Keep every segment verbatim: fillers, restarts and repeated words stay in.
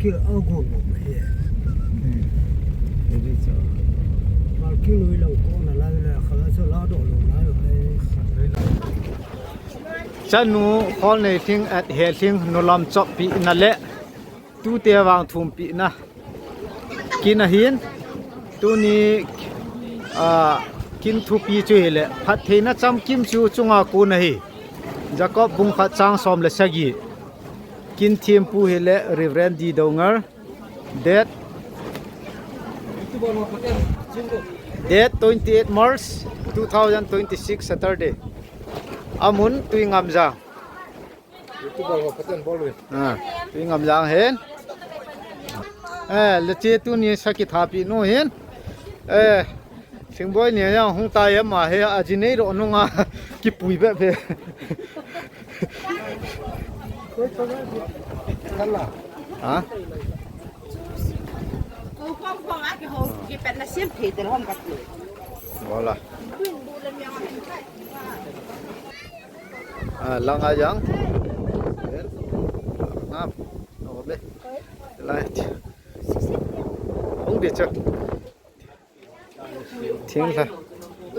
Parking lui lang kona lai le, khala chu la doh lou lai le. Chanu Kholneilhing at Helhing nulam choppina le tute vang thumpina kin ahin, tuni, ah, kin thupi chu hile phattheina chamkim chu chunga kon ahi. Jacob bung khat chang som le sagi. Kin thempu hile Reverend D Doungel. Date, date twenty-eight March two thousand twenty-six, Saturday. Amun Tuingamjang. YouTuber ho phaten bol uvin. Ah, Tuingamjang hin. Eh, le che tuni sa kithapi nu hin. Eh, Singboi ni yang hung tai ama hi, aji nei ro nunga kipui be be. Ha? Ko khom khom a ki ho, ki pen na siam thei tel hom ka tu. Wala. Ah, langa jang. Ngam. Ome. Lai. Hung di chu. Thinglhang,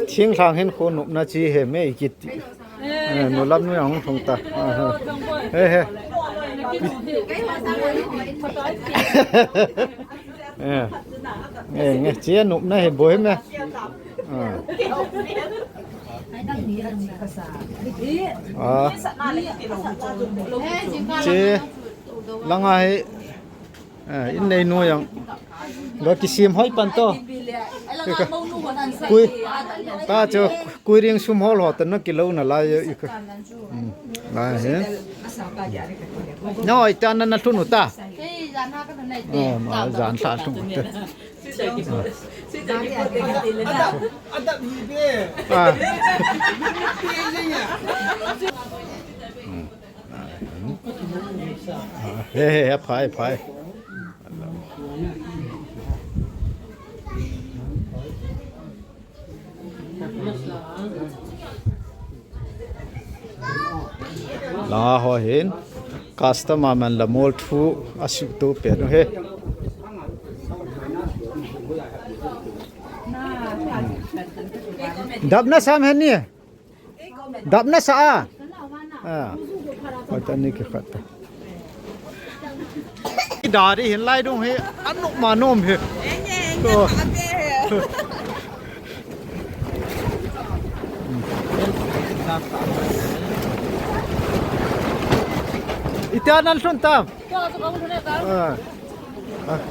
thinglhang hin khu nopna chi he me kiti. Eh, nulam nu yang hung ta. Ah, ha. He, he. Eh. Eh, nge, chi nopna he boi me. Ah. Ah. Chi langa he. Ah, in nei nu yang. Ga kisim hoi pan to. Kui. Ta cho kui ring sum hol ho tan na kilo na lai yo ika. Hmm. Lai he. No, ita na na thunu ta. Oh, ma jan sa thunu ta. Ah. Hmm. He, he, he, phai, phai. La ho hin customer man la mol thu a su to pe no he. Dap na sam he ni. Dap na sa a. Ah. Patani ke khat. Dari hin lai dung hi, anu ma nom hi. To. Ita nan sun tam. Ah. Ah.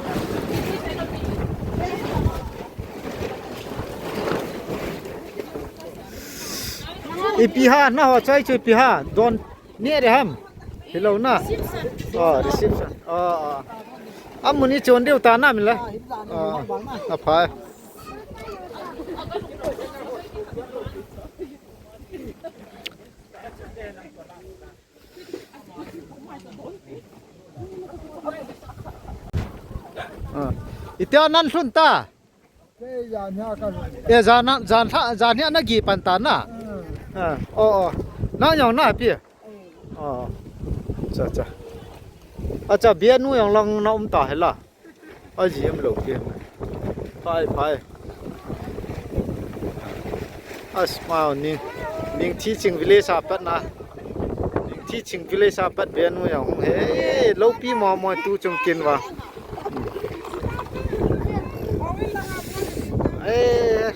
Ipi ha, na ho choi chu ipi ha, don ni re ham. Hello na. Oh, reception. Oh, oh. Amuni chon diu ta na min la. Oh, na phai. Ah. Itia nan lhun ta. Kei jan hia ka lhun. E jan na, jan lha, jan hia na gi pan ta na. Hmm. Ah, oh, oh. Na yong na pi. Oh. Cha, cha. Acha, bia nu yong lang na um ta hela. Aji em lo pi. Phai, phai. Asmao ni. Ning thi ching village a pat na. Ning thi ching village a pat bia nu yong. He, lo pi mo mo tu chung kin va. Eh.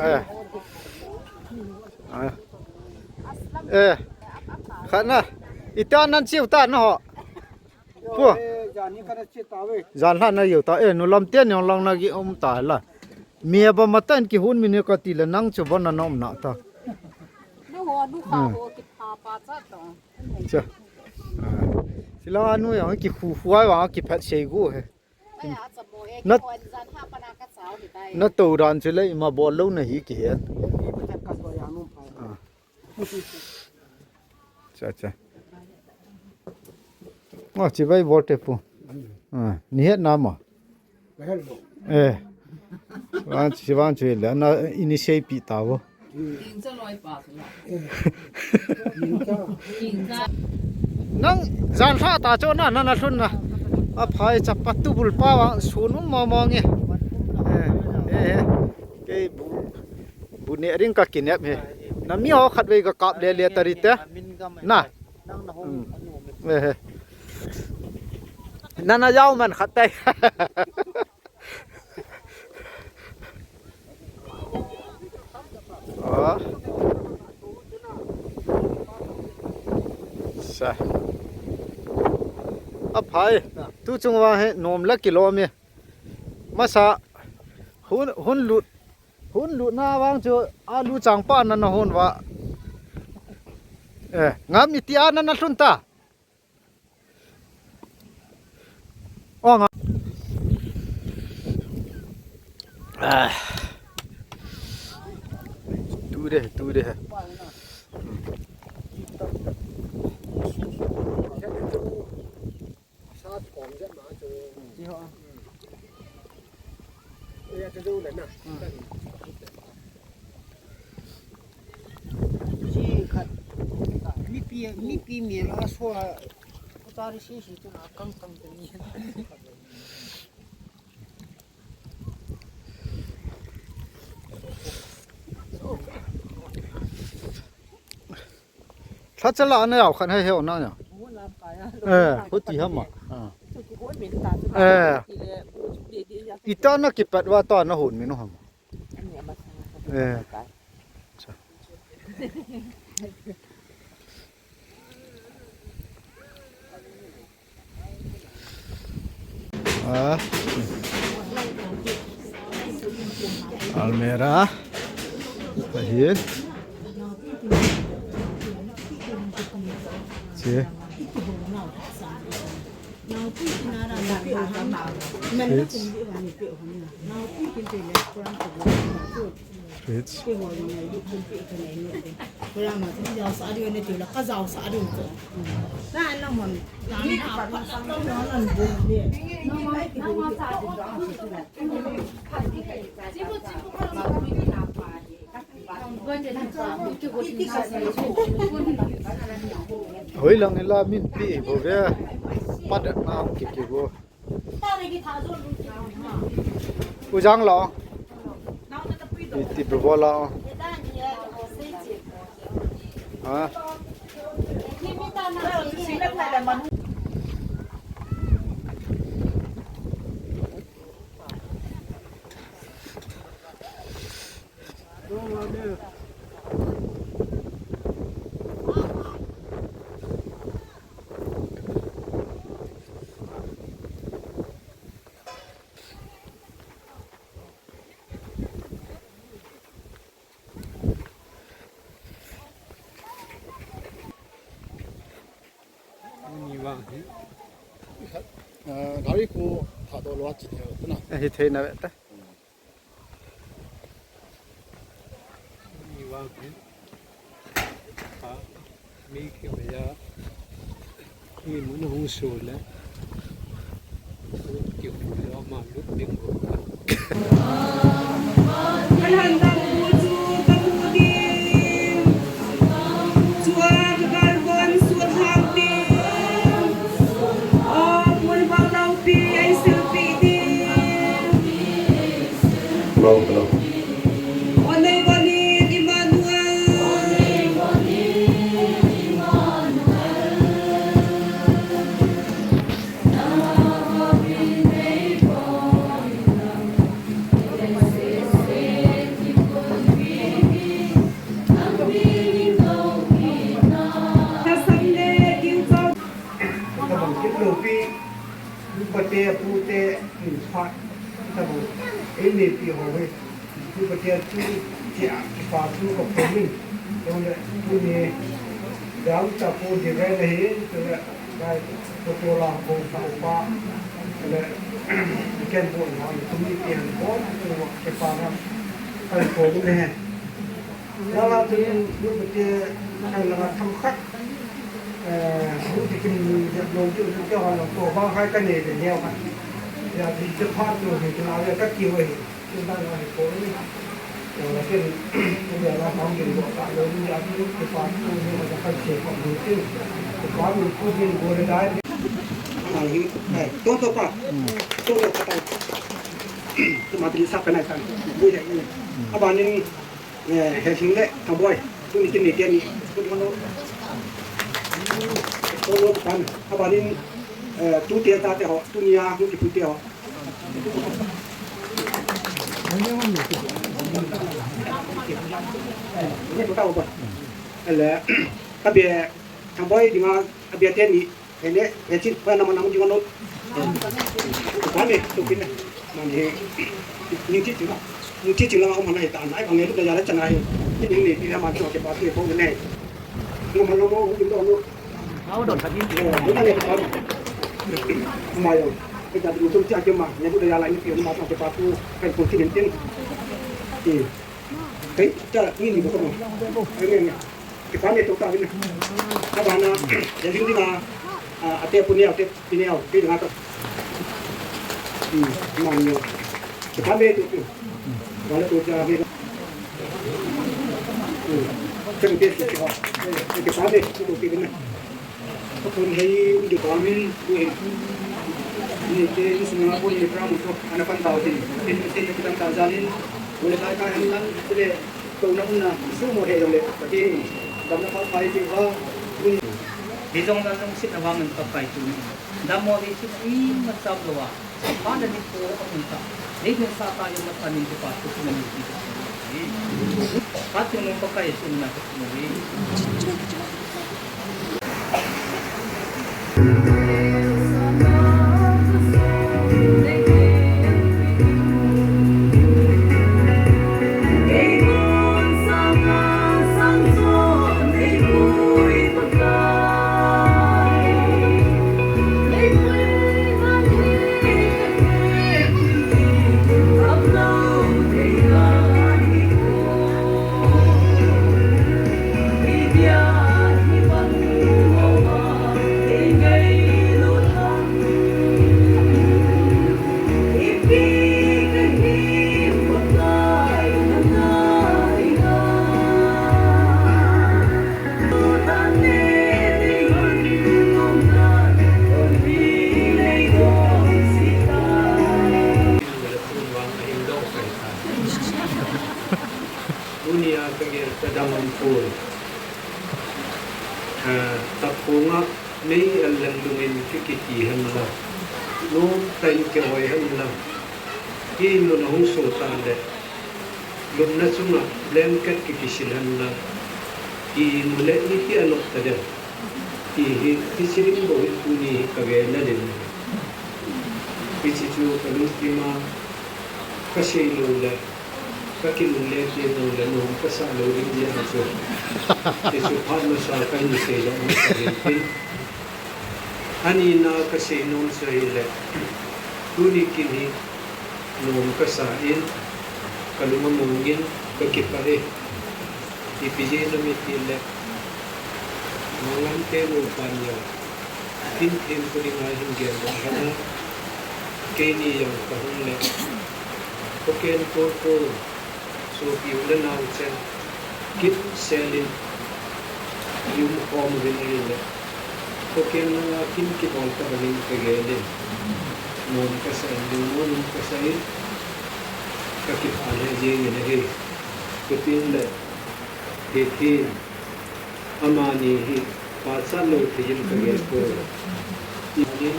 Eh. Eh. Khat na. Ita nan chiu ta na ho. Pu. Jan hla na yo ta. Eh, nu lam tian yong lang na gi um ta la. Mi ba matan ki hun mi ne ka ti la nang chu bon na nom na ta. Nu ho, nu kha ho ki pha pa cha to. Cha. Ah. Sila anu yang ki khu khu ai wa ki phat sei gu he. Ai, a cha mo e, na, ki hon jan ha pa na ka chao hi tai. Na to ran chu le ma bol lo na hi ki he. Ah. Cha, cha. Ngo chi vai bol te pu. Ah, ni het na ma. Eh. Vang chi, vang chi le na ini sei pi ta vo. Nang jan lha ta chu na, na, na lhun na. A phai chapa tu bul pa wa sun um mo mo nge. Eh, eh, eh. Kei bu, bu ne ring ka kinep he. Na mi ho khat vei ka kap le le ta ri te. Na. Hmm. Eh, eh. Na na yau man khat tai. Ah. Sa. A phai. Tu chung wa he nom la kilo mi. Masa hun, hun lut, hun lut na vang chu alu chang pa na na hun va. Eh, ngam iti a na na lhun ta. Oh, nga. Ah. Tu de, tu de. Mipi, mipi mi la so a, kutari si si tu na kang kang tu ni. Thla chala na yau khan hai heo na ya. Eh, huti hama. Ah. Eh. Ita na kipat wa ta na hun mi no hama. Eh. Cha. Ah. Almirah. Ahin. Che. Fridge. Fridge. Hoilang ila min pi bo ve. Padat na ki ki bo. Ujang lo. Iti bro la. Ha. Ni vang hi. Ah, gari ko tha to lo chi thei na. Hi thei na ve ta. Ni vang hi. Ha, mi ki ve ya. Ni mun hung su le. Ki ve ya ma lu ding bo. Tabang kit lo pi, nu pate, pu te, nu phat, tabang, ei nei pi ho ve. Pu pate tu, tia, pa tu ka phomin. Tole, tu ni, dam ta pu di ve le hi, tole, dai, pu tu la, pu pa, pa, tole, ken pu na, tu ni pi han pu, tu ke pa na, kan pu le he. Langa tu nu pate, langa tham khat. Eh, nu ti kim nu ja lo ju nu ke wa lo ko ba hai ka ne de ne wa. Ya ti te pha tu ni ti la ya ka ki wa hi. Ti ba la hi ko ni. Abanin, eh, Hesing le Thamboi, tuni kin ni teni. Abanin, eh, tute tate ho, tunia hung kipute ho. Ele, abia, Thamboi dinga, abia teni, ele, echin, pa nama nama dinga no. Kami, tu kini. Mani, ni ti ti na. Ni ti ti na, mana hita, na, ibang ni tu daya la chana hi. Ini ni, pila man tu, ke pa, ke po ne. Ngam lo mo, hu lo mo. Au don khat in. Mo ne pa. Ma yo. Ita tu tu ti a ke ma, ne tu da ya la ni ti ma ta ke pa tu, kan ko ti nen tin. Ti. Kai ta ni ni ko ko. Ai ne ne. Ke pa ne to ta ni. Ka ba na, ya jing ni ma. A te pu ne, a te pi ne, ke na ta. Ti. Ma ni. Ke pa ne to. Wala to ja ve. Chang te si ha. Ke pa de to ke na. Ko pun hei u de pa min u hin. Ni te ni sung na pun ni pra mu to. Ana pan tao tin. Tin ni se ni tan ta ja ni. Wala ta ka hin nan se le to na un na. Su mo he dong le. Tin. Dam na pa pai ti ha. Ni jong na jong sit na wa ngan pa pai tu ni. Dam mo ni sit i ma chap lo wa. Father ni po a hung ta. Nei ne sa ta yo ma ta ni pa tu na ni ti. Father ni pa kai su na ta ni. Tunia ka gel ka dang om poi. Ah, tapunga mei al lang lungin kikiti hen la. Lung tain kihoi hen la. Ki nu na hung so ta le. Lupna chunga blanket kikisil hen la, ti mu le iti anop ta dem. Ti hi, ti silim bo hi tuni hi ka gel na din. Hichi chu ka lungthim a ka sei lou le, ka kilungle ti lou le, nom ka sa lou ding jeh a chu. Ti chu phat masa ka hin sei lou ka hin tin. Ani na ka sei nom chu ahile, tuni kin hi nom ka sa in, ka lung among in, ka kipah e. Ipi jeh inem itile, Manglante nu pan jong, kin thempu dinga hin gel doh lhon a, keini jong ka hung le, Hoken Kol ko, Sopi u le nao cheng, kin selin, i um khom uvin ahile. Hoken langa kin kibol ta bangin ka gel in. Nom ka sa in, lungmon in ka sa in. Ka kipah lheh jeng in ahi. Tutin le, hi hi, amani hi, pachat lou thei in ka gel poi. Tunin,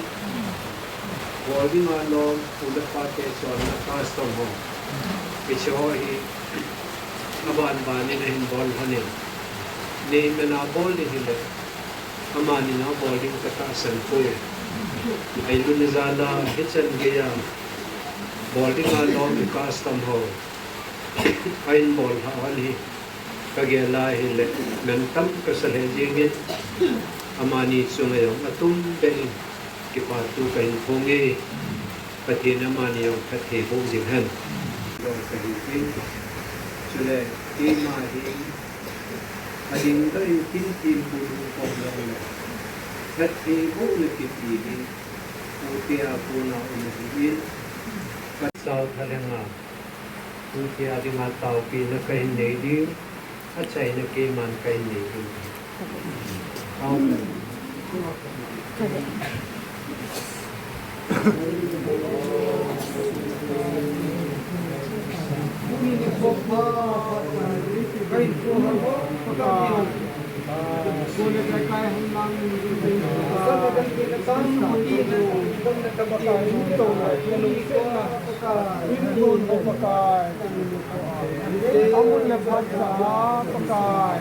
bol dinga lom, u le pa te chonna custom ho. Hiche ho hi, aban ban in ahin bol lhon in. Nei men a bol ding hile, amani na bol ding ka tahsan poi. Ailun jal a, hichan gei a, bol dinga lom custom ho. Ahin bol lhah hon hi. Ka gel a hile, ngan tam ka sa lheh jeng in, amani chunga jong atum beh in, kipathu ka hin phong e, Pathen in amani jong phatthei boh jing hen. Jong ka hin tin, chule, keima hi, ading ka in tin tin bul u kom jong le, phatthei bohna kiti hi, u te a kona um ahi in, ka sao tha leng a, Tute a dinga taopina kahin nei ding, achaina keiman kahin nei ding. Tao. Pakai. Amun le phat sa, Pakai.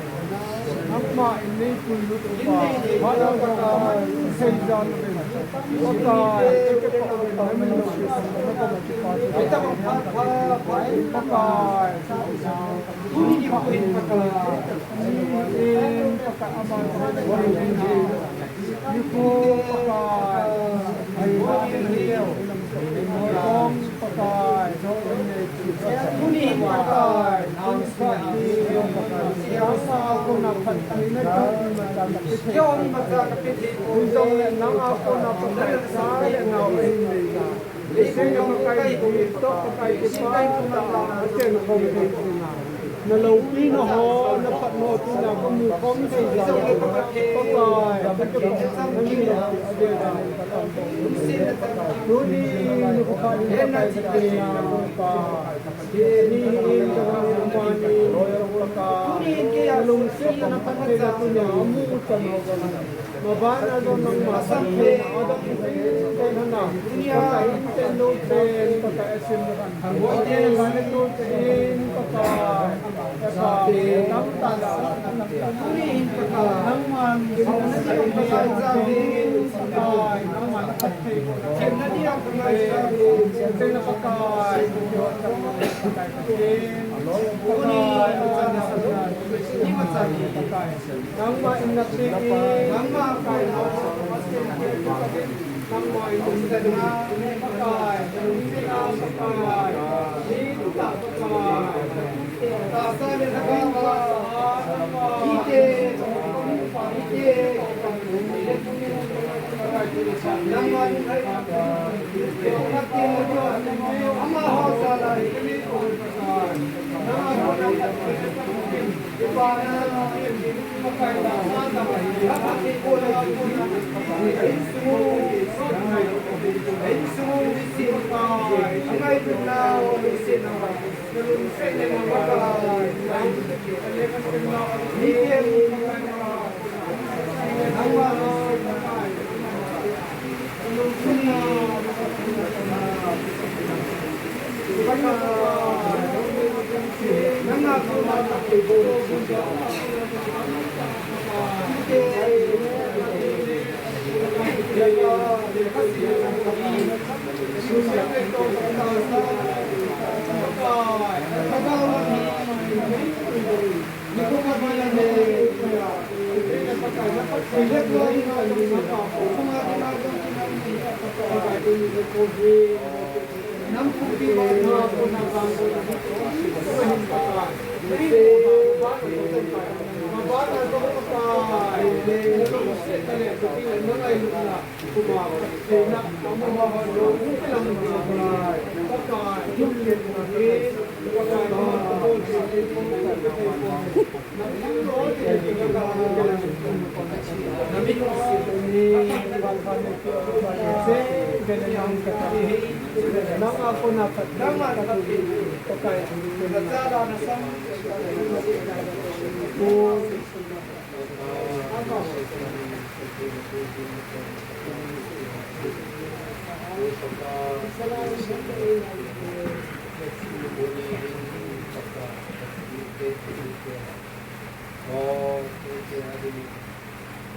Nangma in nei pui lut, Pakai. Phat le Pakai. Sei jan uvin. Pakai. Pakai. Pakai. Pakai. Pakai. Na loupina ho, na phatna ho, tina kamu khom thei jeh a, Pakai, Pakai, tuni nikho pha in Pakai, Pakai, ni in ka ni ma ni, Pakai, lungset na phattheina tunia amu chan ho. Maban a jong nangma phattheina adam in te na na. Pakai in te no pen, Pakai asim na kan. Pakai in te no pen, Pakai. Pakai, nang ta la. Nangman, Pakai, nangman phatthei. Pakai, Pakai, Pakai. Nangma in na pi in, nangma kai na, nangma in na pi in, Pakai, Pakai, Pakai, Pakai.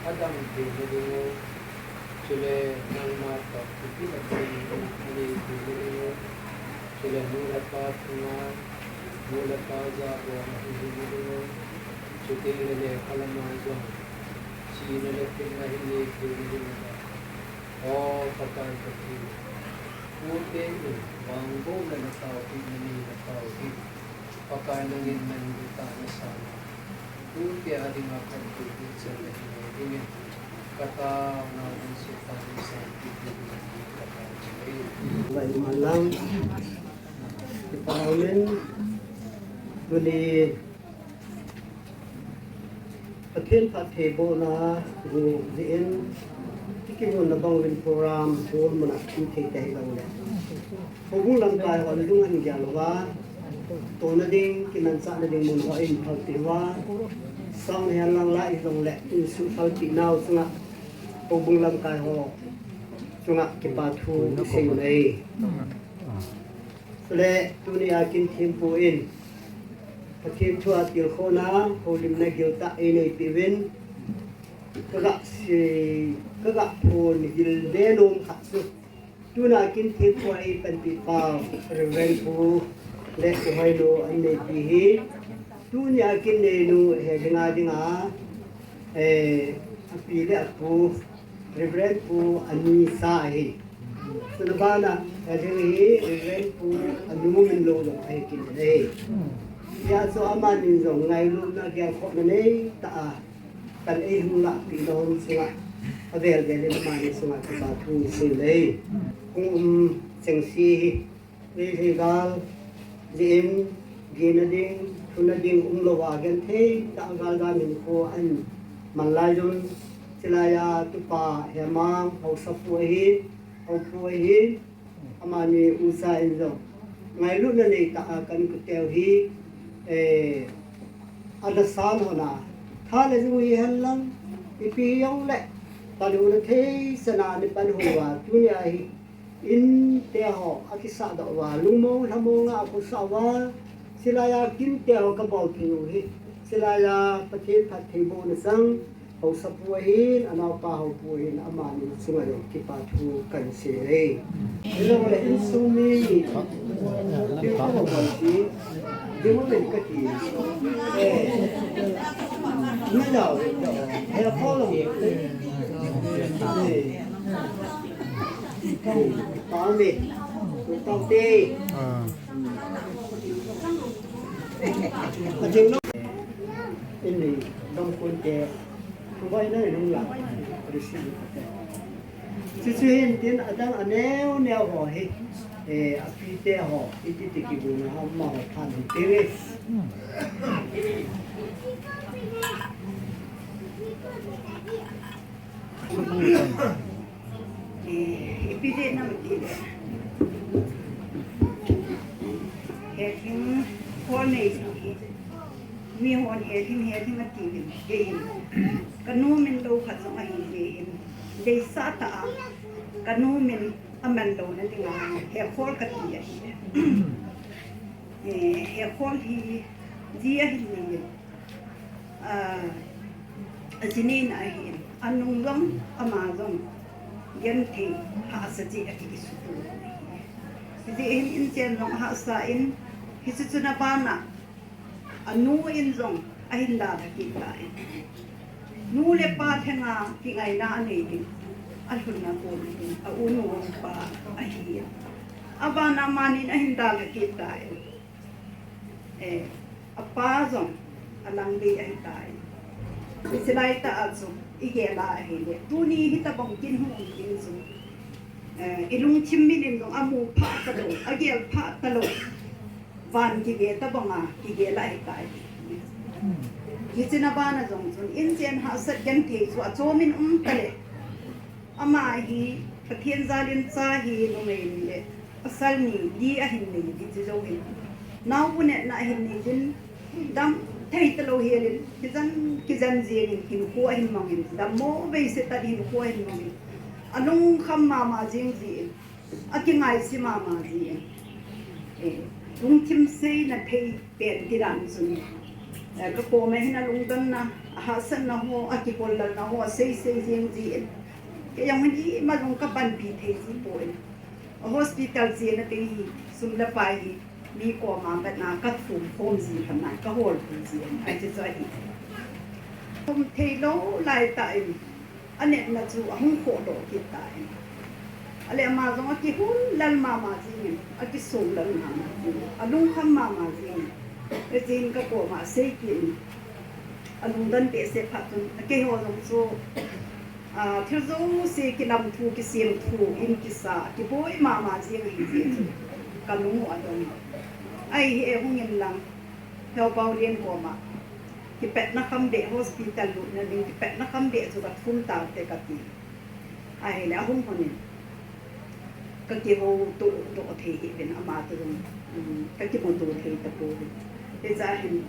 Adam thei na ding u, chule nangma toh ipi na thei na ding u, chule nu le pa chunga, nu le pa jabol na hi na ding u, chuteng le lekha lama jong, thina le phatna hi nei thei na ding u. O Pakai Pathen, tute in vangbohna le taopina nei na taopi. Pakai nangin nahin guta na sanga, tute a dinga phatthei guhchelna nei dingin, ka taona ding Satan in sanpeh dingin ka taona nei. Vai malang. Kipa umin, Tuni Pathen phattheibohna gu jeh in, i kimunna bang uvin program hall muna i thei tei lou le. Houbung lamkai ho lung an gel uva, tohna ding, kimanchahna ding mun ho in phalpeh uva, sound hen lang la i jong le, in su phalpeh nau chunga, houbung lamkai ho chunga kipa thu i sei u ahi. Chule tuni a kin thempu in, Pathen thu a tilkhouna, houlimna giltah ei neipeh uvin, ka ga sei, ka ga phongil le nom khat chu, tuna kin thempu a ei panpi pau, Reverend Pu le Pu Hoinu an neipi hi, tuni a kin neinu he dinga dinga, eh, api le apu, Reverend Pu Anisa ahi. Chuna bana, eh, ding hi Reverend Pu Anu Minlou jong ahi kit in ahi. Hijeh chun amani jong ngailutna gelkhohna neitah a, pan ei hung lahpeh nom chunga, avel vel in amani chunga kipa thu sei u ahi. Hung um chengse hi, Meitei gal, jeh in, gena ding, thuna ding umlou a, genthei tah a gal gal hinkho ahin man lai un, chulai a tupa Hemang, haosapu ahin, haopu ahin, amani ucha in jong, ngailutna neitah a kan kuteu hi, eh, ana san hon a, tha le jung hihen lang, ipi hijong le, taluna thei chan a ana pan hon uva, tuni a hi, In te ho akisah doh uva, lungmong lhamong a akisah uva, chulai a kin te ho kabol thei u hi, chulai a Pathen phattheibohna chang, haosapu ahin, anaopa haopu ahin, amani chunga jong kipa thu kan sei e. Hilou le insung mi, ding ko ko si, ding ko le kati. Eh, ni dau, he ko lo. Eh. Pau me, pau te. Ah. Ading lo. Ini, dam kun te. Kubai na ilung la. Risi te. Chuchu hin tin adang aneo neo ho hi. Eh, api te ho. Iti ti kibuna ho ma ho than hi te. Eh, ipi jeh ham itile. Hething khol nei chu hi. Mi hon hething, hething ati uvin. Kei in. Ka nu min lou khat jong ahi jeh in. Deisah tah a. Ka nu min aman louna dinga. Hekhol kati ahi. Eh, hekhol hi ji ahi nei. Ah, ajinei na ahin, anung jong, ama jong, genthei, hahsa jeh a kikisutu. Hijeh hin inchen jong hahsa in, hiche chun abana, anu in jong, ahin dalha kit tan. Nu le pa thenga kingaina anei ding, alhunna kon ding, a u nu u pa ahi. Abana amanin ahin dalha kit tan. Eh, apa jong alang ding ahitai. Hiche laitah a chu igel a ahile. Tuni hitobang kin hung um ding chu. Eh, ilungthim min in jong amu pha talou, agel pha talou. Van kige tobang a, kigel ahitai. Hiche na bana jong chun, inchen hahsat genthei chu achom in um tale. Ama hi, Pathen jal in cha hi numei ni le pasal ni, li ahin nei, hiche jou hin. Naobu natna ahin nei jin, dam thei talou hel in, kijen, kijen jeng in, hinkho ahin mang in, dammo veise tah hinkho ahin mang in. Alungkham mama jeng jin, akingaise mama jin. Eh, lungthim seina thei pen ti dan chun. Eh, ka koma hin alungdonna, ahahsatna ho, akihoulalna ho, asei sei jeng jin. Kei jong hin ima jong kapanpi thei ji poi. A hospital chena ding hi, sum le pai hi, mi koma batna kathum khom ji lhon a, kahol ji lhon a, hiche chu ahi. Khom thei lou laitah in, anepna chu ahung khodoh kit tan. Ale ama jong akihoullal mama jingin, akisonglal mama jingin, alungkham mama jingin. Hijeh in ka koma asei kit in, alungdon behseh phat chun, keiho jong chu, Ah, thil jouse kilamthu, kisemthu, in kisa, kiboi mama jing ahi jeh chun. Kalung u adong. Ahi e, hung in lang. Heo Paulin koma kipatna kham beh, hospital lutna ding kipatna kham beh chu kathum tante kati. Ahile ahung honin kakihouto doh thei hih uvin, ama toh jong, um, kakimuto thei tapouvin. Hiche a hin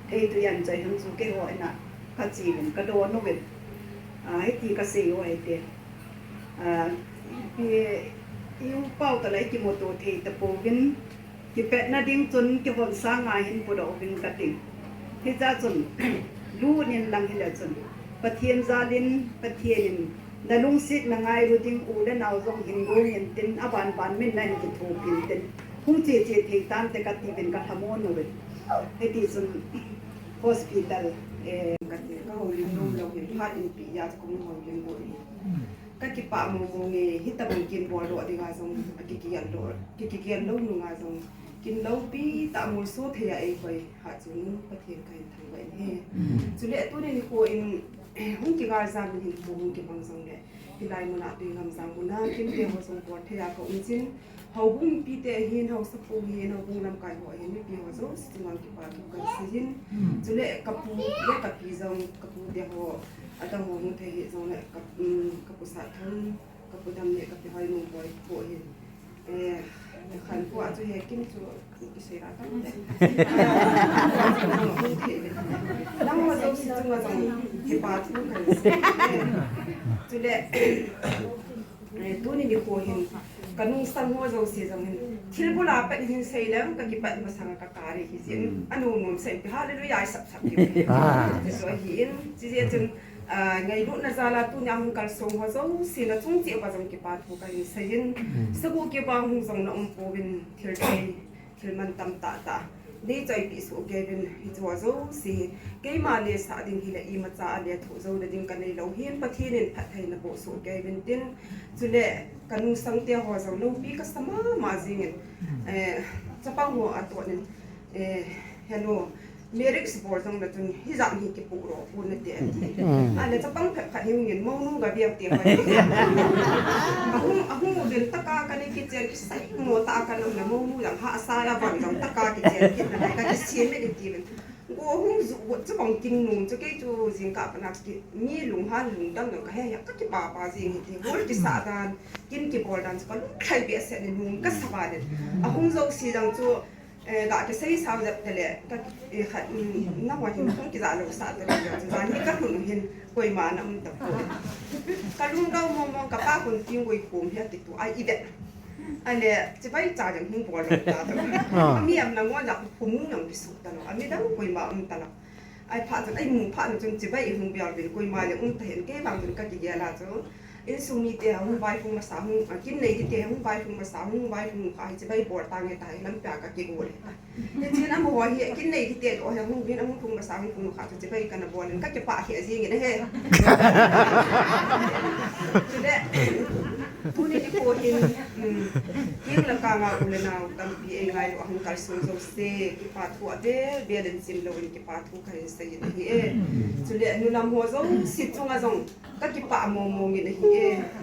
thei tujan choi hung chu keiho ina kache uvin, kadon uvin. Ah, hiti kasei u ahite. Ah, i, i u pau tala ikimuto thei tapouvin. Kipatna ding chun kihon sanga hin pudoh uvin kati. Hiche a chun, lut in lang hile chun, Pathen jalin, Pathen in nalungsetna ngailu ding u le nao jong hin gong intin, abanban min nahin kithopin tin, hung cheche thei tante kati uvin kalhamon uvin. Hiti chun hospital, eh, kati, kahoulim nom lou hin phat in pi a chu kahung houlim lou in. Kakipah momo nge, hitobang kin boldoh dinga jong, akikigel lou, kikigel lou nunga jong, kin loupi tah molso thei a eikoi hat chun Pathen kahin thangvah in ahi. Chule tuni nikho in, hung kingaijam in hinkho hung kimang jongle, hilai muna Tuingamjang muna kin teho jong bol thei a kaum jin, houbung mipite ahin, haosapu ahin, houbung lamkai ho ahin, mipi ho jouse chunga kipathu kahin seiyin. Chule kapu le kapi jong, kapu teho, adang ho hung thei hih jongle, ka, um, kapu Satthang, kapu Dam le kapi Hoinungboi ho ahin. Eh, khankho a chu he kin chu kisei ra tam le. Nangho jouse chunga jong kipathu kahin sei. Chule, eh, tuni nikho hin, kanungsang ho jouse jong hin, thilbul a pat hin sei leng, kakipat masanga kakap e hijeh in, anonom sah in, hallelujah, isap sap diu. Chu ahin, chujeh chun, ah, ngailutna jal a tunia hung kalsong ho jouse, nachung cheh uva jong kipathu kahin seiyin, sagoh kibang hung jong naum pouvin, thil thei, thil mantam tah tah neichoipi soh kei uvin, hicheho jouse, keima lesah ding hile imacha a lethuh jouna ding kanei lou hin, Pathen in phattheina boh soh kei uvin tin, chule kanungsang teho jong loupi kasa mama jingin, eh, chapang ho atoh in, eh, hello, marriage bol jongle chun hijat hi kipoh lou pon nate ati. Ahile chapang phabep khat hi hungin mounu gave te hoi. Ahung, ahung uvin taka kana kichen, kiseimo tah a kana um le mounu jong hahsa a von jong taka kichen kit na, kakisem e ati uvin. Go hung juh got chapang kin nom chu kei chu jingkah pana ki, mi lunghan lungdam jong kahe hih a, kakipah pah jing hite, gol kisah dan, kin kibol dan chu kalunglhai behseh in nom kasa val in. Ahung jouse jong chu, eh, ga kisei sao jep tale, ka, eh, khat, um, nangho hin hung kija lou sah tale, chu jan hi kalhun u hin koima ana um tapoi. Kalunggel mong mong, kapa hung tingoi khom hi akitu a ivet. Ahile, chibai cha jong hung bol lou ta tah. Ami am nangon la phumu jong kisuh talou. Ami dang koima um talou. Ahiphat chun, amu phat na chun chibai hung bol uvin koima jong um tahen, kei vang chun kakigel a chu. Insung mite hung vaihung masa hung, ah, kin nei kiti hung vaihung masa hung vaihung kha hi chibai bol tange tahi lampi a kakigel e. Hichun amaho hi kin nei kiti ho hi hung vin, ahung lhung masa hung lhung kha chu chibai kana bol in kakipah hi ajing in ahi. Chule, tuni nikho hin, um, kin la kanga u le nao tampi eingailu a hung kalsong jouse, kipathu avel vel in chim lou in kipathu kahin seiyin ahi e. Chule nulam ho jouse chunga jong kakipah mong mong in ahi e.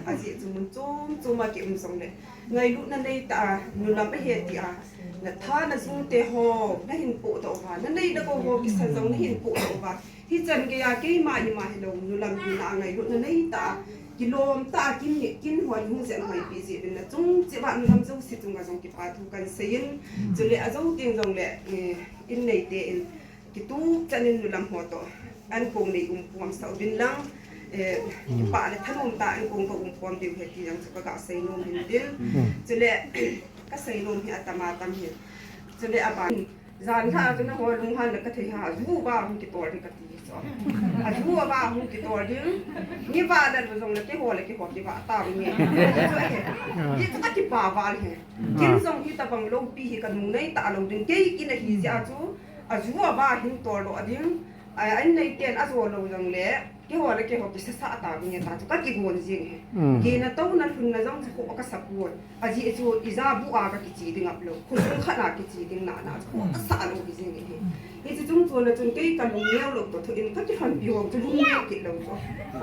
Ajeh chu mun chom chom a kium jongle, ngailutna neitah a, nulam ahi tia, natha najung teho nahin pohdoh uva, nanei nagou ho kisan jong nahin pohdoh uva, hichan geiya keima ima hilou, nulam hina a ngailutna neitah a, kilom tah a kin, kin hon hung jen hoipi jeh uvin, nachung cheh uva nulam jouse chunga jong kipathu kahin seiyin, chule ajou teng jongle, eh, in neite in, kitup chan in nulam ho toh ankong nei umkhom sah uvin lang, eh, kipah le thanom tah a ankong ka umkhom diu ahi ti jong chu kaga seinom hin tin. Chule, kaseinom hi atam atam hi. Chule aban, janhi a chu nangho lunghan le kathei ham, aju uva hung kitol ding kati chu. Aju uva hung kitol ding. Ni vah le lu jongle keiho le keiho kivah tau nge. Hichu kakipah val hi. Kin jong hitobang loupi hi kanung neitah lou ding. Kei kin ahi jeh a chu, aju uva hin toldoh ding. A, an neiten ajo lou jongle, Keiho le keiho kisasa ta ding e ta chu ka kigon jing e. Gena touna lhunna jong chu kho ka sa pon. Ajeh chu ija bu a ka kiche ding aum lou. Khosung khat a kiche ding na na chu kho ka sa lou hi jing e. Hiche chung chon a chun kei ka lungneo lou toh thoh in ka kilhonpi ho chu lungneo kit lou chu.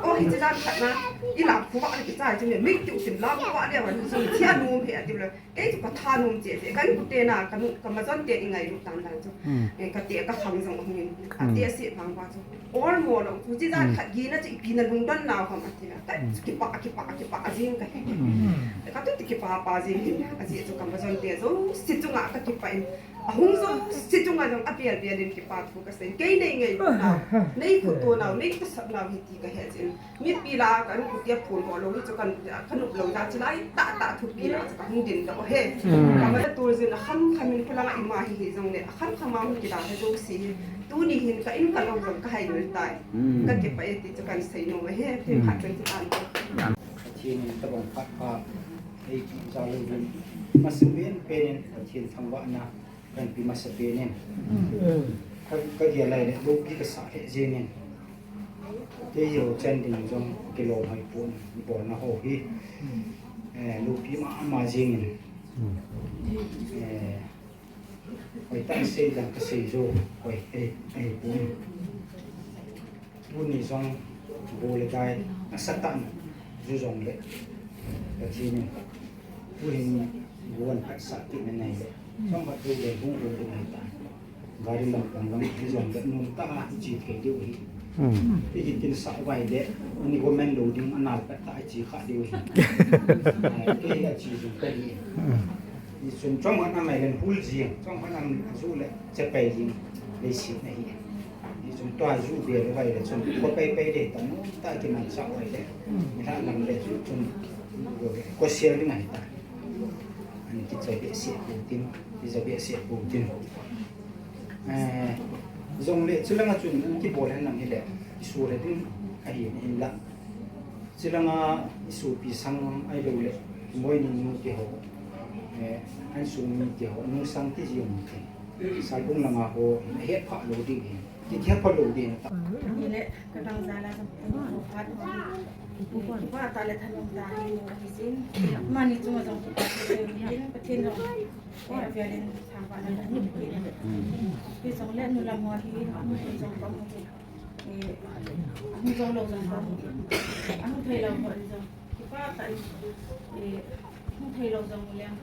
O hiche jan khat na i lap khovah le kichai chu ne mei tiu tin lap khovah le wan chu thia nom he ati le. Kei chu ka thanom cheh cheh, ka inkote na, ka nu, ka majon te i ngailut dan dan chu. Eh, ka te, ka khang jong ahung in, a te se vang va chu. Or mo lo, chu chi jan khat gena chu ipi na lungdon nau ham ati na. Ka chu kipah, kipah, kipah jing ka he. Ka tu ti kipah pah jing hin, ajeh chu ka majon te jouse chunga ka kipah in. Ahung jouse chunga jong abel bel in kipah thu ka sei. Kei nei ngailut nau, nei khoto nau, nei tahsan nau hi ti ka he jin. Mipi lah a ka inkote a phone ho lou hi chu ka, ka nop lou jeh a chulai tah tah thupi lah a chu ka hung dingdoh e. Ka ma tur jin a kham kham in khulang a ima hi hi jongle a kham kham a hung kila he jouse hi. Tuni hin ka in ka lou jong ka hai lou tai. Ka kipah e ti chu kan sei nom e. Themkhat chang chu tan. Pathen in tabang phat pha ei pi ja lou jin. Masa pen pen in Pathen thangvahna kan pe masa pen in. Ka, ka gel lai le, loupi ka sa lheh jeng in. Kei ho chen ding jong kilom hoi pon, ibolna ho hi. Eh, loupi mama jeng in. Eh, hoitah sei dang ka sei jo, hoi, eh, eh, pon. Tuni jong bu le dai, asatah in, ju jong le, Pathen in, tuhin bu an phatsah kit na nei le, jong khat ju le hung hung ding ahi ta. Gari lam pang lam, ju jong le, nom tah a, i che thei diu ahi. I kitin sah vai le, ani go men lo ding, anal pet tah a i che kha diu ahi. Eh, kei a che jong ka hi. Hichun chomkhat a mai len hul jing, chomkhat a ju le chapei jing, leiset na hi. Hichun tua ju bel vai le chun, ko pei pei le ta, nu ta kimanchah vai le. Ni ha lam le chu chun, ko sel ding ahi ta. Ani kicha behseh pou tin, kicha behseh pou tin. Eh, jongle, chulanga chun, kibol hen lang hile, isu le ding ahi, hinla. Chulanga isopi sang ahilou le, Moini nu te ho, eh, an sung mi te ho, nungsang ti jong te. Salbung langa ho, het pha lou ding he. Ti het pha lou ding ta. Ni le, ka dang jala jong, phat ho. Kipa ta le thanom ta hi mo hi jin. Mani chunga jong kipa ta le hin, Pathen jong. Eh, avel in thangvahna kan pe. Hijongle nu lam ho hi, nu jong pa mo hi. Eh, ahung jou lou jong pa mo. Ahung thei lou ho jong. Kipah tah in, eh, hung thei lou jong u leng,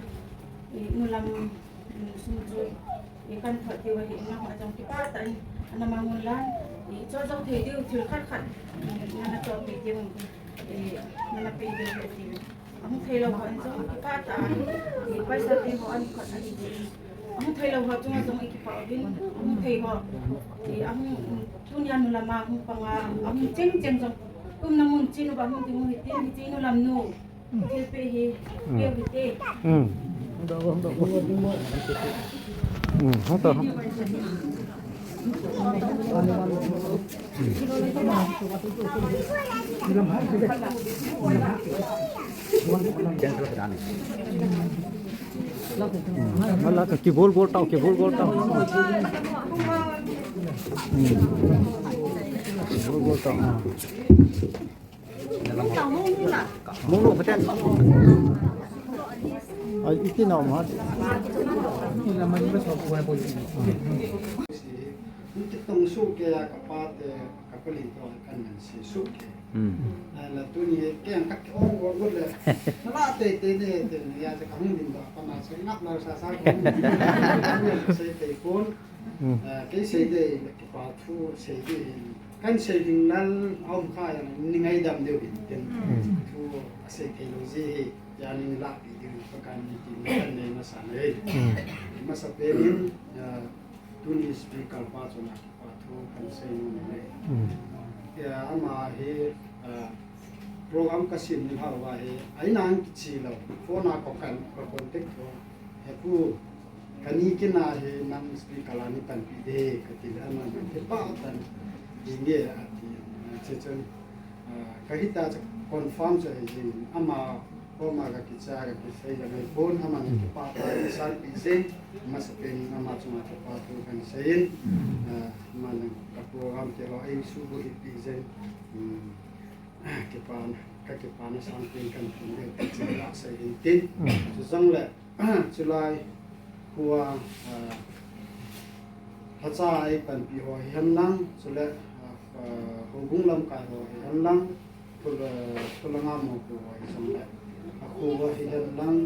eh, nu lam, mm, sum chu, eh, kan thot diu ahi, nangho jong kipah tah in, ana mang un lang, eh, chol jou thei diu, thil khat khat, eh, nana chol peh diu, eh, nana peh diu ahi. Ahung thei lou ho in jong, kipah tah in, eh, paisa te ho an khat ahi diu. Ahung thei lou ho chunga jong i kipah uvin, ahung thei ho, eh, ahung, tunia nu lama hung panga, ahung cheng cheng jong, kum na mun chin uva hung ding u hitin, hiche nu lam nu, thil pe hi, pe u hite. Hmm. Hmm, hung to. Wala ka kibol bol tao, kibol bol tao. Hmm. Kibol bol tao. Mulu peten. Ai, iti na ma. Iti na ma ni ba so ko ko. Ni ti tong su ke a ka pa te. Ka pali to kan nan sei su ke. Hmm. Na, na tuni ke ang ka ke ong ong le. Na la te te ne te ne ya te ka hung din da pa na sei ngap na sa sa ko. Sei te kun. Hmm. Ah, ke sei de ke pa thu sei de. Kan sei ding nal om kha ya ni ngai dam de bin ten. Hmm. Thu sei te lo ji he ya ni la pi de pa kan ni ti kan ne ma sa ne. Hmm. Ma sa pe ni, ah, Tuni speaker pa chun a kipa thu kan sei nom e. Hmm. Tia ama hi, ah, program ka sim ni hauva hi, aina ang kichi lou, phone a ko kan, ko contact ko, he pu, kani kina hi nang speaker la ni panpi de, kati le ama kipa tan, hi nge ati, ah, che chun, ah, ka hita cha confirm cha hi jing, ama Koma ka kicha ka kisei la ngai pon, aman kipah tah in eisanpeh jin, amasapen in ama chunga kipathu kahin seiyin, ah, aman ka program te ho eisuboh hih peh jin, um, kipana, ka kipana sangpen kahin thum ding kahin sei hin tin. Chujongle, chulai khua, ah, lhacha eipanpi ho hihen lang, chule, ah, ah, houbung lamkai ho hihen lang, Thul-, eh, thulanga mopo ho hijongle, akho ho hihen lang,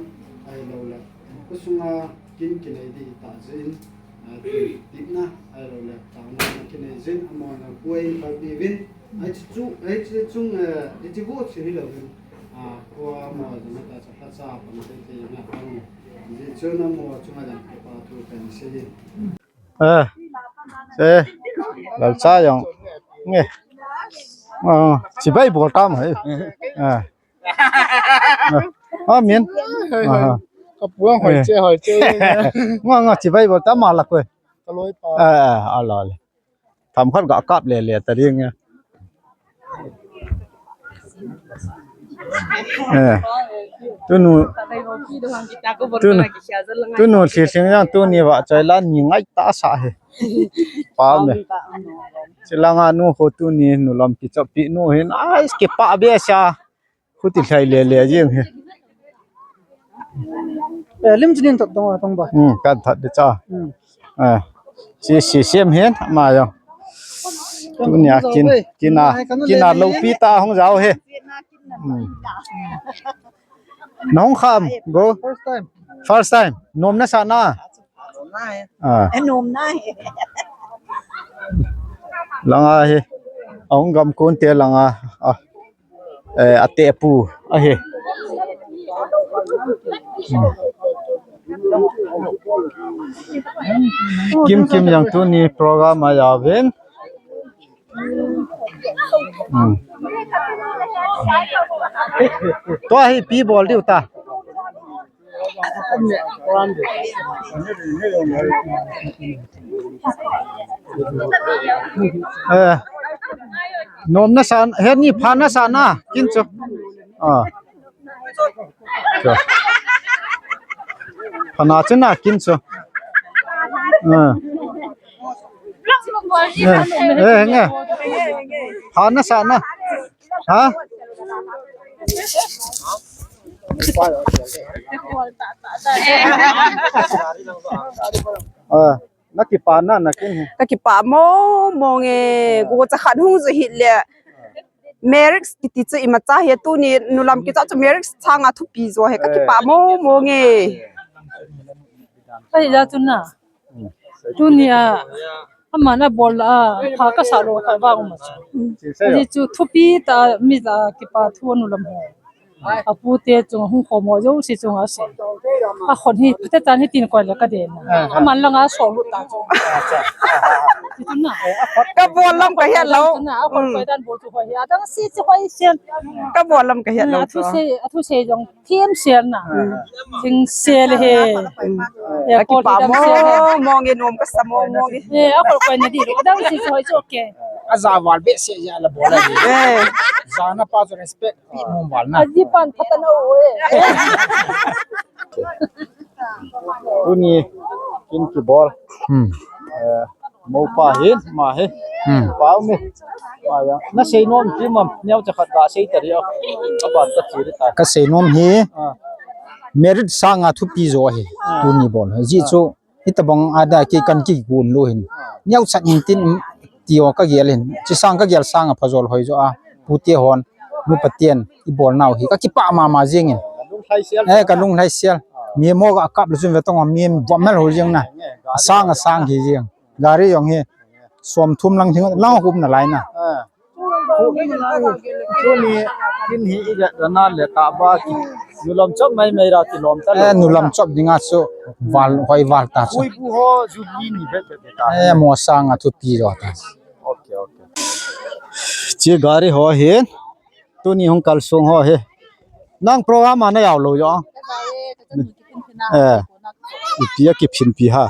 ahilouleh, khosunga kin kinei ding tah jeh in, eh, tepna, ahilouleh, taona kinei jin, amahon apu eipanpi uvin, hiche chu, hiche chung, eh, hiche vo chu hilouvin, ah, kho amaho jong tah chu lhacha pan teitei na pang, hijeh chun amaho chunga jong kipathu kahin seiyin. Eh, eh, lalcha jong. Nge. Ah, chibai bol tam hai. Ah. Ah, min. Hoi, hoi. Aha. Ka puang hoi che, hoi che. Nga, nga, chibai bol tam ma la koi. Ka loi pa. Ah, ah, ala, ala. Themkhat ga kap le le ta ding. Eh. Tunu, tunu, tunu Lhilhing jong tuni vahchoi la ni ngai tah sa hi. Pa me. Chulanga nu ho tuni nu lam kichop pi nu hin. Ai, kipah behseh a. Khuti lhai le le jeng hi. Eh, lim chinin thot tong, tong ba. Hmm, kan thot de cha. Hmm. Eh, si, si, siam hin, ama jong. Tunia kin, kina, kina lopi tah hung jao hi. Hmm. Na hung kham, go. First time. First time. Nom na sa na. Ah. Nom na. Langa hi. Ahung gam kon te langa. Ah. Eh, ate pu ahi. Hmm. Kim Kim jong tuni program a ajaovin. Hmm. Tua hi ipi bol diu ta. Eh, nom na sa, heni pha na sa na, kin chu. Ah. Chu. Pha na chu na, kin chu. Ah. Eh, eh, nge. Pha na sa na. Ha? Ah, na kipah na, na kin hi. Ka kipah mong mong e, go cha khat hung ju hih le. Marriage kiti chu imacha hi tuni nu lam kicha chu marriage sanga thupi jo hi ka kipah mong mong e. Ka hi ja chu na. Tunia, aman abol a, pha kasa lou kha vang um a chu. Ajeh chu thupi tah a mi ja kipathu nu lam ho. Apu te chung hung khom ho jouse chunga asei. Akhon hi, phatecha hitin koi le ka den a. Aman langa so lut ta chu. Ka bol lam ka het lou. Akhon koi dan bol chu hoi hi. Adang si chu hoi sian. Ka bol lam ka het lou. Athu sei, athu sei jong. Thim sel na. Thim sel he. Ka kipah mong mong e, nom kasa mong mong e. He, akol koi na di. Adang si soi chu okay. Aja val behseh ja la bol a. Eh. Jana pa chu respect pi mong val na. Aji pan phat na o e. Tuni kin kibol. Hmm. Eh, Mopa hin, ma hi. Hmm. Pau mi. Ma ya. Na sei nom ti mam, neo cha khat ga sei ta ri a. Ka ban ka chi ri ta. Ka sei nom hi. Ah. Marriage sanga thupi jo hi. Ah. Tuni bol. Ji chu, hitabang ada ke kan ki gun lo hin. Ah. Neo chan hin tin, ti o ka gel hin. Chi sang ka gel sanga pha jol hoi jo a. Pu te hon, nu pa ten, i bol nau hi. Ka kipah mama jing in. Lunglhai sial. Eh, ka lunglhai sial. Mi mo ga kap le chun ve tong mi vom mel ho jing na. Asang, asang hi jing. Gari jong hi. Som thum lang thing, lang hum na lai na. Ah. Tuni, tin hi i ga na le ta ba ki. Nu lam chop mai mai ra ti lom ta. Eh, nu lam chop dinga chu. Val, hoi val ta chu. Ui bu ho ju ni ni bet bet ta. Eh, mo sanga thupi jo ta. Okay, okay. Chi gari ho hin. Tuni hung kal sung ho hi. Nang program a na jao lou jo. Eh. Ipi a kiphin pi ha.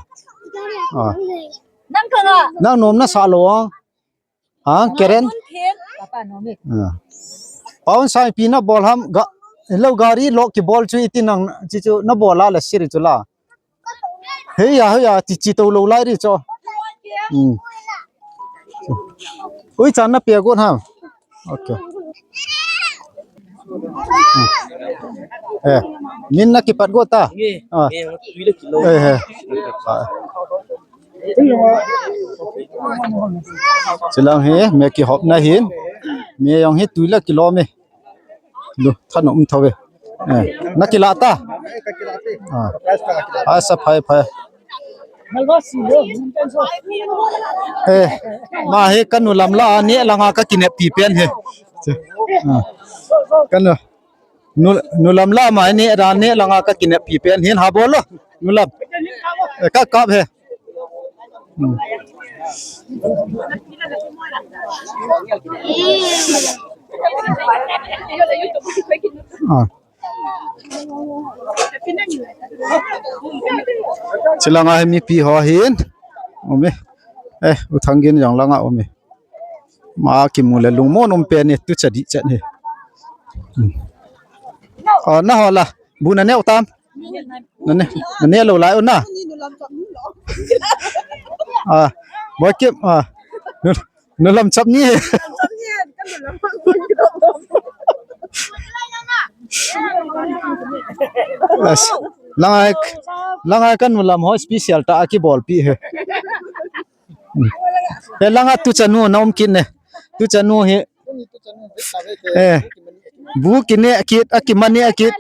Ah. Nang nom na sa lou. Ha, Karen? Ah. Paun sai pi na bol ham ga. Hello, gari lock kibol chu iti nang, chi chu nabol a la siri chu la. Hei ya, hei ya, ti chi to lo lai ri chu. Hmm. Ui, chan na pia got ham. Okay. Hmm. Eh, min na kipat got ta. Ah. Eh, eh. Ah. Chilang hi, me kihop na hin. Me jong hi tui la kilom e. Lu, than um tho ve. Eh, na kila ta. Ah. Asa phai phai. Eh, ma hi ka nu lam la, ni langa ka kinep pi pen hi. Ah. Ka nu, nu, nu lam la ma ni ra ni langa ka kinep pi pen hin ha bol lo. Nu lam. Eh, ka kap he. Hmm. Ah. Chilanga hi mipi ho hin. Umi. Eh, U Thang Gin jong langa umi. Ma kimu le lungmon um pen ni tu cha di cha ni. Hmm. Ah, na ho la. Bu na neu tam. Na ne, na ne lo lai u na. Ah, Boy Kim, ah. Nu, nu lam chap ni. As, langai, langai ka nu lam ho special ta a kibol pi he. He langa tu chanu na um kit ne. Tu chanu hi. Eh. Bu kine kit, a kimani a kit.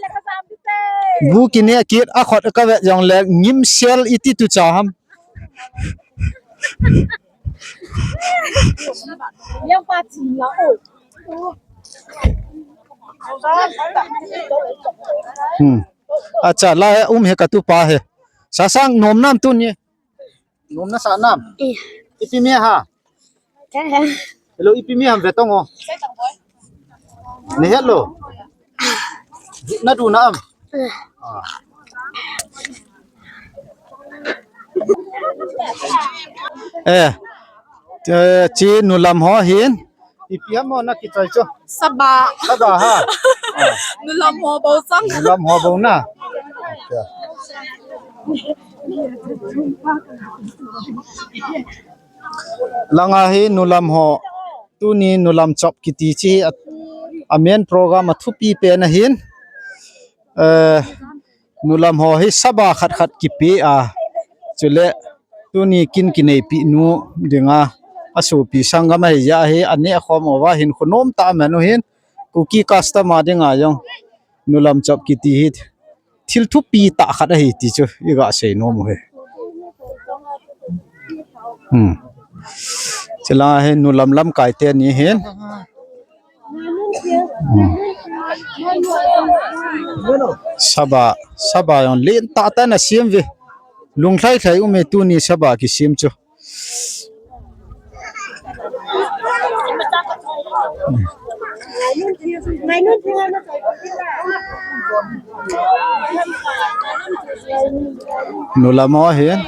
Bu kine kit, a khot ka vet jong le ngim sel iti tu cha ham. Hmm. Acha, la um he ka tu pa he. Sasang nom nam tu ni. Nom na sa nam. Eh. Ipi mi ha. Hello, ipi mi ham ve tong o. Ne hello. Na du na am. Ah. Eh. Eh, chi nu lam ho hin. Ipi ham mo na kichai cho. Saba. Saba ha. Ah. Nu lam ho bou sang. Nu lam ho bou na. Acha. Langa hi nu lam ho, tuni nu lam chop kiti chi a, a main program a thupi pen ahin. Eh, nu lam ho hi saba khat khat kipe a, chule tuni kin kineipi nu dinga, a sopi sanggam ahi ja hi, a neh khom uva hin khunom ta man u hin, Kuki customer dinga jong nu lam chop kiti hi thil thupi tah khat ahi ti chu i ga sei nom u hi. Hmm. Chila hi nu lam lamkai te ni hin. Hmm. Saba, saba jong len tah tah na siam ve. Lunglhai lhai um e tuni saba kisiam chu. Nu lam ho hin.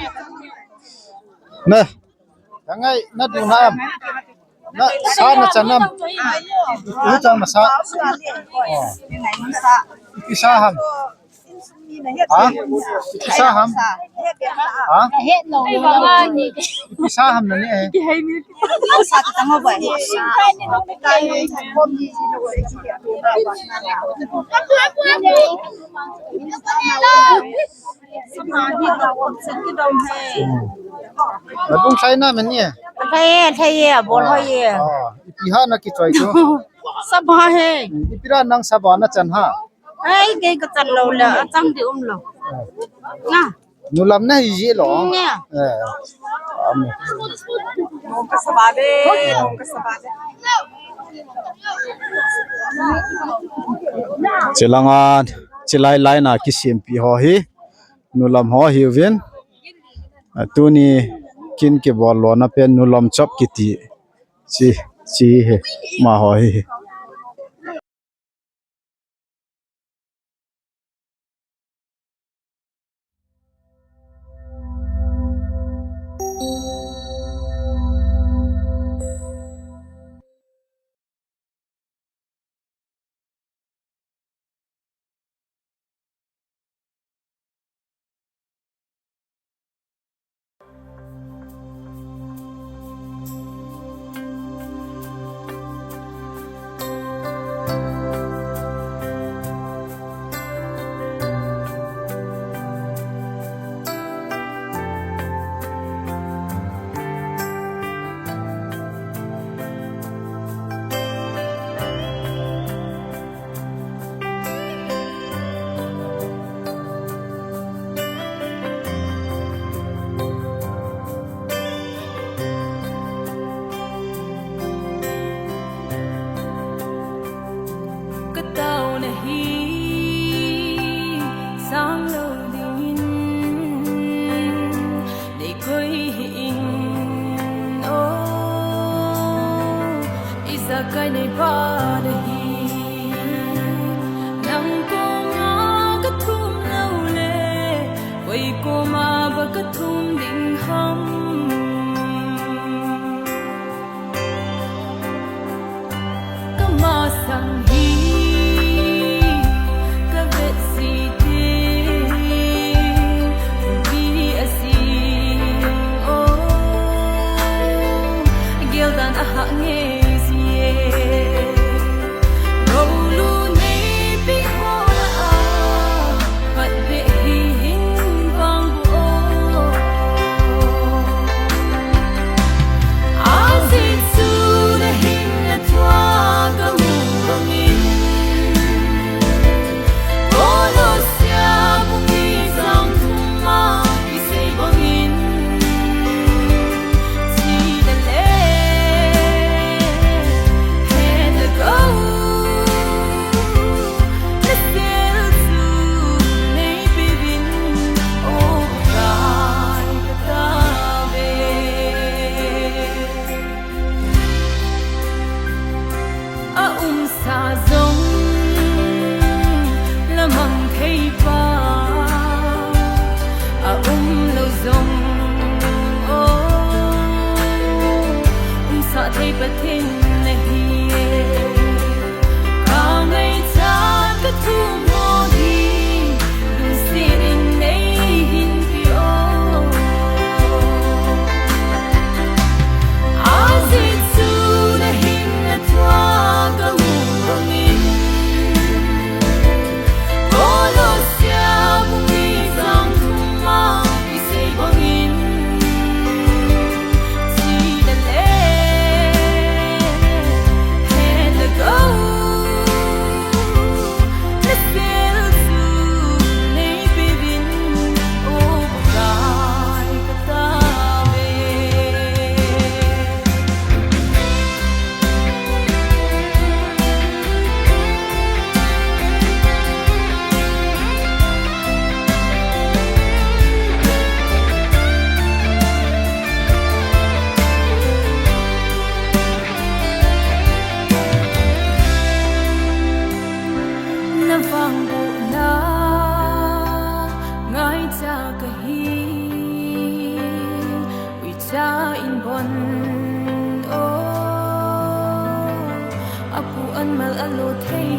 Na. Tangai, na du na am. Na sa na cha nam. Ipi cha ma sa. Oh. Ipi sa ham. Ha? Ipi sa ham? Ha? Ipi sa ham na ni eh? Na bung sai na man ni eh? Sai eh, sai eh, bol ho eh. Ah, ipi ha na kichoi ko? Saba he. Ipi ra nang saba na chan ha? Ai, kei ka chan lou le, a chang di um lou. Na. Nu lam na hi ji lo. Nia. Eh. Am. Nong ka saba de, nong ka saba de. Chilanga, chilai lai na kisimpi ho hi. Nu lam ho hi uvin. A tuni kin kibol lona pen nu lam chop kiti. Chi, chi hi. Ma ho hi. Thum ding ham. Kamasang hi kavet si ding, bi a si o, geldan a hah ngei si e. Rolu nei pi ho a, khat be hi hin vang bu o. Azichu na hin na tua ka mu bangin, Kolosia bung ni chang thum a kisei bangin, chi da le he da ko. Na sel chu nei pe vin, o Pakai ka ta ve. A um sa jong la mang thei pa, a um lou jong, o, um sa thei Pathen na hi e. Ka ngaichat ka thum ho hi, lungset in nei hin pe o. Azichu na hin na tua ka mu bangin, Kolosia bung ni chang thum a kisei bangin, chi da le he da ko. Na sel chu nei pe vin, o Pakai ka ta ve. Na vang bu na ngaicha ka hi, uicha in bon o, a pu an mal a lo thei